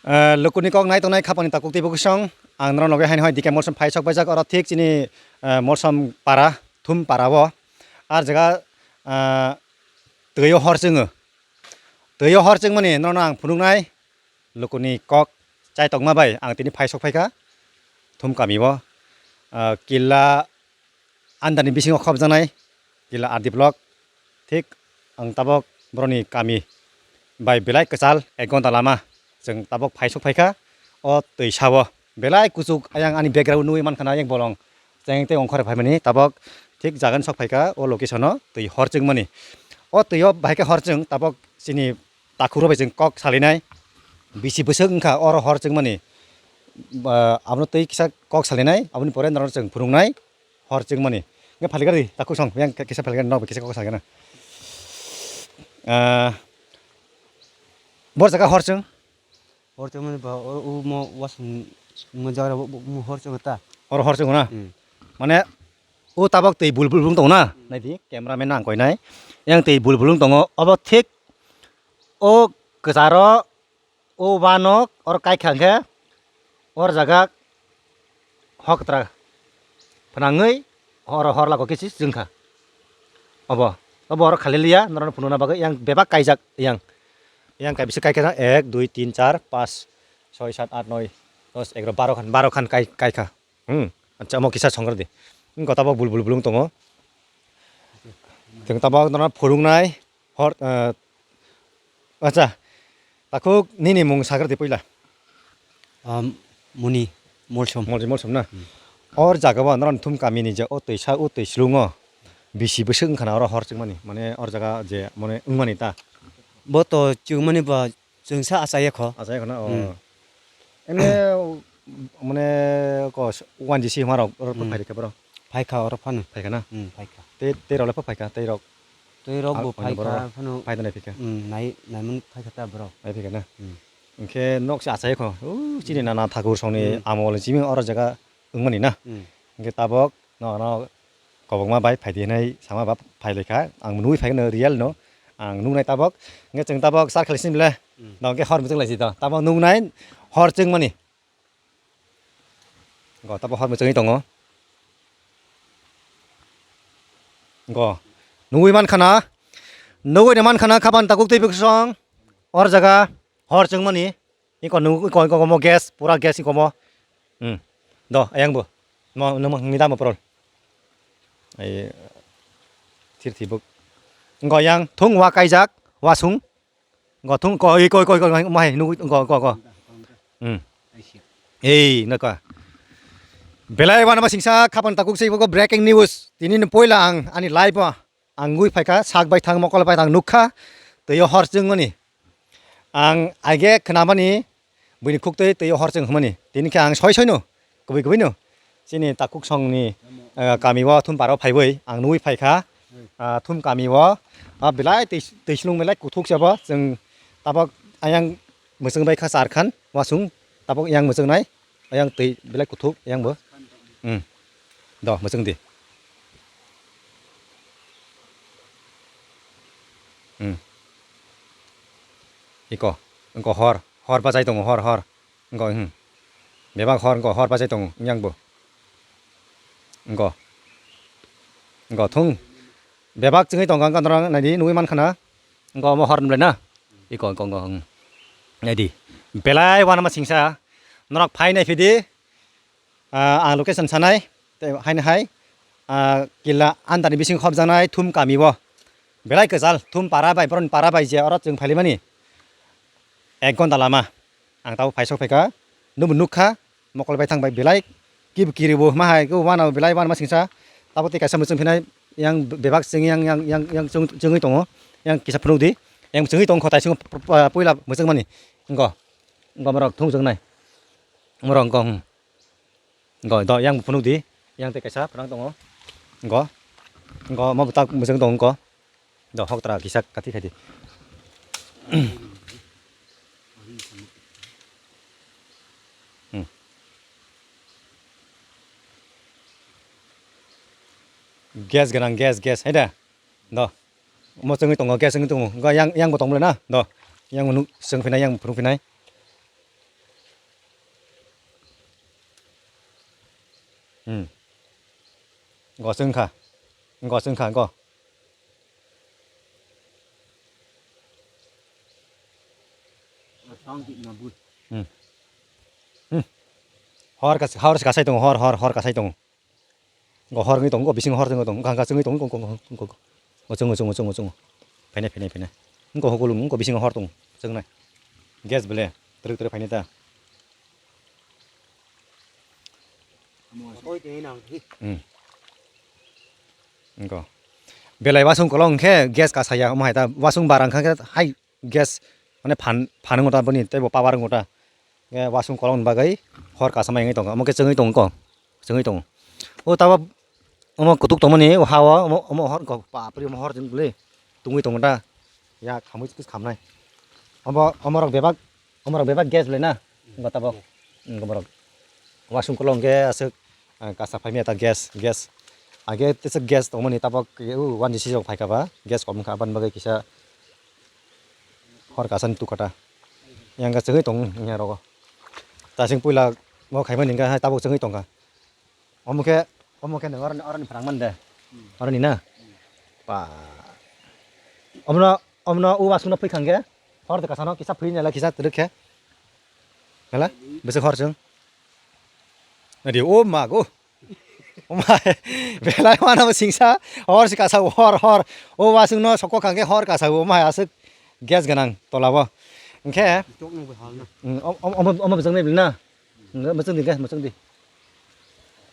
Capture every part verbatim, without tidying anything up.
Eh, lukuni kok nai tongnai khapani takuk tei bwkhuksong. Ang norok loge haino hai D K Molsom phai sok paijak, oro thik chini, eh, Molsom para, Thum para o. Ar jaga, eh, twi o hor chwngo. Twi o hor chwngmani norokno ang phunuknai. Lukuni kok chai tongma bai ang tini phai sok phaikha Thum kami o. Eh, killa andani bisingo khopjaknai killa R D block. Thik ang tabok boroni kami bai belai kwchal ek gonta lama chwng tabok phai sok phaikha o twisa o. Belai kuchuk ayang ani background nugwi mankha na ayang bolong cheng tei ongkhore phaimani tabok thik jagan sok phaikha o location o twi hor chwngmani. O twi o bahai khe hor chwng tabok chini takhuk rok bai chwng kok salinai bisi bwswk wngkha oro hor chwngmani. Ba, abono twi kisa kok salinai aboni pore norok chwng phunuknai. Hor chwngmani. Nge phalikari takhuk song yang kisa phalikari nok kisa kok sagana. Ah, bor jaga hor chwng. Hor chwngmani ba o, o mo wasung mo jaga bo, bo, mo hor chwng ta. Oro hor chwng na. Hmm. Mane o tabok tei bul bul bul tong na. Hmm. Naidi camera man nang koi nai. Yang tei bul bul tongo. Obo thik o kwcharo o uanok or kaikha hwnkhe or jaga hoktra phnangwi hor hor lago khe se chwngkha. Obo obo oro khali liya norokno phunukna bagwi yang bebak kaijak yang yang kaibisa kaikha ek dui tin char pas soi sat at noi dos egaroh baro khan baro khan kai kaikha. Hmm. Acha omo kisa songra di. Wngkha tabok bul bul bul wng tongo. Chwng tabok norokno phunuknai hor, eh, acha takhuk nini mung sagra di puila. Am, Muni Molsom. Molsom, Molsom na? Hmm. Or jaga bo norokni Thum kamini je o twisa o twi slungo bisi bwswk wngkha na oro hor chwngmani mane or jaga je mane wngmani ta. Bo to chwngmani ba Chwngsa achaiya kho. Achaiya kho na, o. Hmm. Ene, mane, ko, one G C hwnma rok, oro Hmm. phai rikha boro. Phaikha oro phano. Phaikha na? Hmm, phaikha. Tei, tei rok le phaikha, tei rok. Tei rok Ah, bo ano phaikha boro phano. Phai da nai phikha. Hmm, nai, nai mun phaikha ta boro. Nai phikha na? Hmm. Hwnkhe nok se achaiya kho. O, chini Hmm. nana thakur songni Hmm. amol chimi oro jaga wngmani na? Hmm. Hwnkhe tabok no, no, kobokma bai phai di hinwi sama ba phai lai kha. Ang nugwi phai no real no. Ang nugnai tabok. Hwnkhe chwng tabok sar khlai sini le. Hmm. No, hwnkhe hor muchung lai si to. Tabok nugnai hor chwngmani. Go, tabok hor muchungwi tongo. Go. Nugwi man khana. Nugwi de man khana khapan takuk tei bwsong. Or jaga hor chwngmani. Iko nung, iko, iko, iko mo gas, pura gas iko mo. Hmm. Do, ayang bo. Mo, nung mo, ngi damo prol. Ai, thir thibuk. Ngo yang, thung wa kaijak, wa sung. Ngo thung, ko, iko, iko, iko, mo hai, nung, ngo, ngo, ngo. Hmm. Ei, naka. Belai wana ma singsa, khapan takuk sei, ko breaking news. Tini ni poila ang, ani live o. Ang nugwi phaikha, sak bai thang, mokol bai thang nukha, twi o hor chwngmani. Ang aige khnamani, buini khuktwi twi o hor chwng hwnmani. Tini khe ang soi soino, kubui kubui no. Chini takhuk songni, ah, kami o Thum paro phaiwi ang nugwi phaikha, ah, Thum kami o, ah, belai twi, twi slung belai kuthuk se bo. Chwng tabok ayang mwchwng bai kha char khan, wasung tabok yang mwchwng nai. Ayang twi belai kuthuk, ayang bo. Hmm. Do, mwchwng di. Hmm. Iko, engko hor, hor bachai tongo, hor, hor. Engko, hmm. Bebak hor, engko hor bachai tongo, ayang bo. Engko. Engko, thung. Bebak chwngwi tongo, engko norok naidi, nugwi man khana. Engko omo hor nung lai na? Iko, iko, iko, hmm. Naidi. Belai wanama singsa. Norok phai nai phidi. Ah, ang location sanai. Tei haino hai. Ah, killa andani bising khopjaknai Thum kami o. Belai kwchal. Thum para bai, boroni para bai je oro chwng phailaimani. Ek gonta lama. Ang tabuk phai sok phaikha. Nwngbo nukha. Mokol bai thang bai belai kib kiribo hma hai khe wana belai wana ma singsa tabuk tei kaisa mwchwng phinai yang bebak chwng yang yang yang yang chwng chwngwi tongo yang kisa phunuk di yang chwngwi tong kho tai chwng puila mwchwng mani wngkho wngkho morok thung chwng nai morok wngkho hmm wngkho do yang phunuk di yang tei kaisa phrang tongo wngkho wngkho mo bwtak mwchwng tongo wngkho. Do hoktra kisa kati khai di. Hmm. Gas ganang gas gas hai da. Do. Mo chwngwi tongo gas wngwi tongo. Go yang yang bo tong bole na. Do. Yang nuk chwng phinai yang phuru phinai. Hmm. Go chwng kha. Go chwng kha, go. Hmm. Hmm. Hor kas-, hor kasai tongo, hor, hor, hor kasai tongo. Go hor wngwi tongo, go bising hor wngwi tongo, go hangka chwngwi tongo, go, go, go, go, go. Go chwngo, chwngo, chwngo, chwngo. Phainai, phainai, phainai. Go hukulung, go bising hor tongo, chwngnai. Gas bele, twrwk, twrwk phainai ta. Hmm. Go. Belai wasung kolong khe gas kasaya, omo hai ta wasung bara wngkha khe hai gas, mane phan, phan wngo ta boni, teibo power wngo ta. Khe wasung kolong ni bagwi hor kasa mai wngwi tongo, omo khe chwngwi tongo ko, chwngwi tongo. O tabok omo kutuk tongmani o ha o, omo, omo hor ko, bapre, omo hor chwng bwle tungwi tongo ta, ya khamwi khamnai. Omo, omorok bebak, omorok bebak gas bwle na, wngkha tabok, wngkha borok. Wasung kolong khe aswk, ah, kasa phaimya ta gas, gas. Age tesa gas tongmani tabok, o one G C rok phaikha ba, gas kom wngkha, aboni bagwi kisa hor kasani tukha ta. Yang khe chwngwi tong wngya rogo. Tasing puila bo khaimani hwnkha hai tabok chwngwi tongkha. Omo khe, omo khe nwng oroni, oroni phrang man de. Oroni na? Ba. Omono, omono o wasungno phwi khang khe, hor de kasano kisa phwi nala kisa twrwk khe. Nala? Bwswk hor chwng. Nadi o ma go. O ma, belai mano singsa, hor si kasa hor, hor. O wasungno soko khang khe hor kasa o ma aswk gas gwnang tola bo. Hwnkhe, mm, om-, om-, omo, omo bwswk nai na? Mwchang di, guys, mwchang di.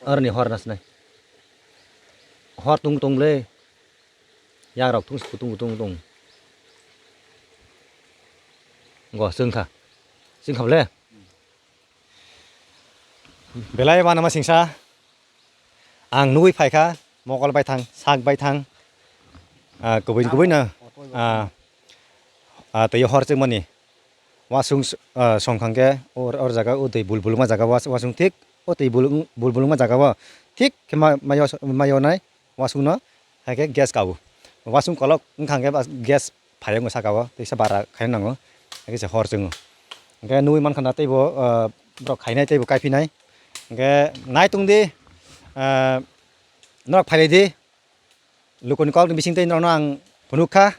Aroni hor nasnai. Hor tung tung le. Yang rok tung tung tung tung. Go, chwng kha. Chwng kha le. Belai ma nama singsa. Ang nugui phaikha, mokol bai thang, sak bai thang. Ah, kubui kubui na. Ah, ah, tei hor chwng mani. Wasung s-, ah, song khang khe or, or jaga o twi bul bulma jaga was-, wasung thik o twi bul, bul bulma jaga o thik khe ma-, mayo, mayo nai wasung no hai khe gas kabo. Wasung kolok wng khang khe bas gas phai wngo saka o, teisa bara khai nango, hai khe se hor chwngo. Hwnkhe nugui mankha na teibo, ah, borok khainai teibo kaiphinai. Hwnkhe nai tong di, ah, norok phai lai di, lukuni kok ni bising tei norok no ang phunuk kha.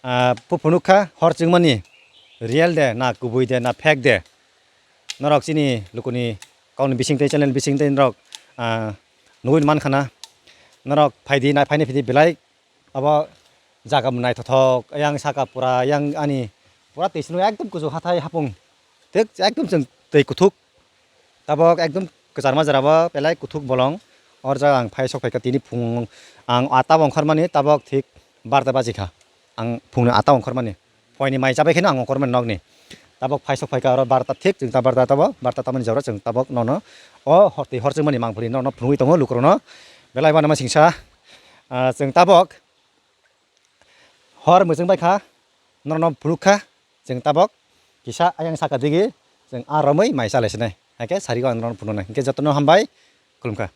Ah, phu phunuk kha hor chwngmani real de na kubui de na fake de. Norok chini lukuni kokni bising tei channel bising tei norok, ah, nugui mankha na. Norok phai di na phaini phai di belai abo jaga bo naithothok yang saka pura yang ani pura twi sino ekdom kuchuk hathai hapung. Thik ekdom chwng twi kuthuk. Tabok ekdom kwcharma jora bo belai kuthuk bolong. Or jaga ang phai sok phaikha tini phung ang atta bo ongkhormani tabok thik barta bajikha. Ang phungni atta ongkhormani. Phoini mai chabai kheno ang ongkhormani nokni. Tabok phai sok phaikha oro barta thik chwng ta barta tabo barta tamani jora chwng tabok nono o hor twi hor chwngmani mangpili nono phunugwi tongo lukurokno. Belai uanama singsa, ah, chwng tabok hor mwchwng bai kha, norokno phunuk kha, chwng tabok kisa ayang saka digi chwng a romwi mai chalai sinai, hai khe sari o ang norokno phunuknai, hwnkhe jotono hambai, khulumkha.